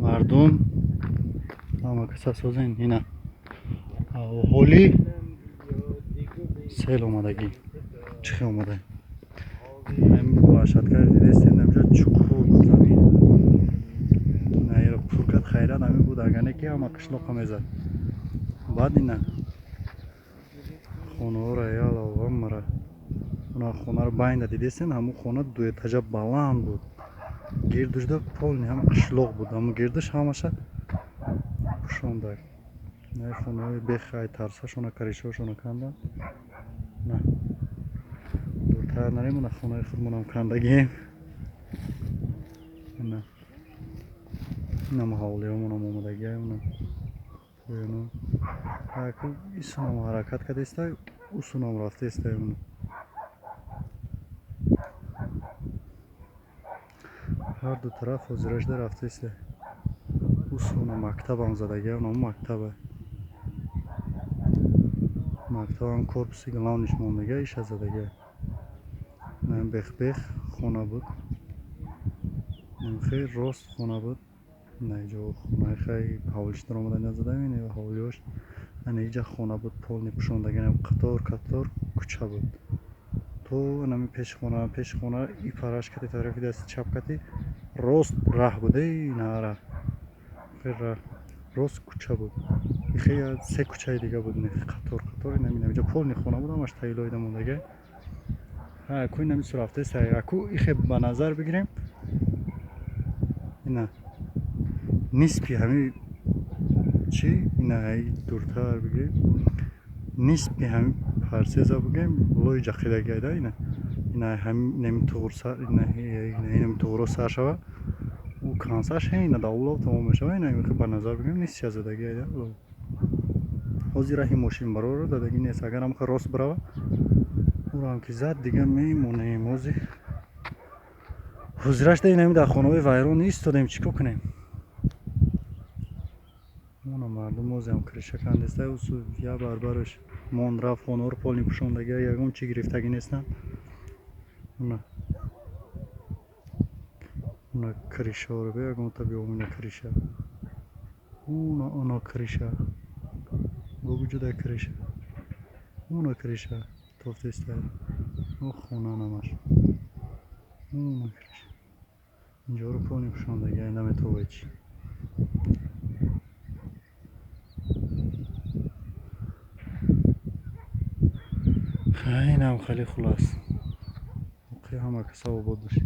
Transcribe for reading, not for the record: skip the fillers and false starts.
Мардум ҳама каса созен. Ина ҳоли сел омадагӣ, чӣ хел омада. Площадка дидестем, инҷо чуқур буд замин. Наиро пур кард, хайрат ҳамин буд, агар не ки ҳама қишлоқа мезад. Баъд ина хонаҳоро яловамара, она хонаро байнда дидестем, ҳамун хона дуэтажа баланд буд. Гирдушда полный ҳама қишлоқ буд, ҳамун гирдуш ҳамаша пӯшонда. На хонаҳои бехай тарсашона, крышаҳошона канданд. На дуртар нарем, на хонаи худмонам кандагием. На инам ҳавлиҳомонам омадагиам, на поёно. Исунам ҳаракат кардеста, усунам рафтеста. Ҳар ду тараф ҳозирашда рафтеста. Усуна мактабам задагиам, нам мактаба. Мактабам корпуси главниш мондага, иша задагиа. Нам бех-бех хона буд. Хеле рост хона буд. На иҷо хонаи хай ҳавлиш даромада назадам, ин ҳавлиҳош. Ана иҷа хона буд, полный пӯшондагиам, қатор қатор кӯча буд. То анами пешхона, пешхона и параш кати тарафи дасти чап кати рост раҳ буд, ина раҳ. Хеле рост кӯча буд. Хеле се кӯчаи дига буд, қатор қатор инами инҷо полный хона буд, ҳамаш таилоида мондага. Ҳа, ку инами сурафтеста, аку ихе ба назар бигирем. Ина нисфи ҳами чӣ, ина дуртар бигирем, нисфи ҳами парсеза бигем, лои ҷақидагиайда. Ина ина ҳами инами туғур сар, ина инами туғуро сар шава, ӯ кансаш ина давлов тамом мешава. Ина ба назар бигирем, нисфи задагиайда. Ҳозир раҳи мошин бароро дадагӣ нест, агар ҳам рост барава, ӯро ки зад, дига мемонем. Ҳозир ҳозирашда инами дар хонаҳои вайрон истодем, чӣ кор кунем? Мона мардум озиам крыша кандеста, усу я барбараш монд рафт, хонаҳоро полный пӯшондагиа, ягон чӣ гирифтагӣ нестанд. Уна уна крышаҳоро бе ягонта биём, ина крыша, уна уна крыша бо вуҷуда крыша, уна крыша тофтеста, о хона намаш, уна крыша инҷоро полный пӯшондагиа, наметовай чӣ. Инам хеле хулас. Ҳама каса обод бошед.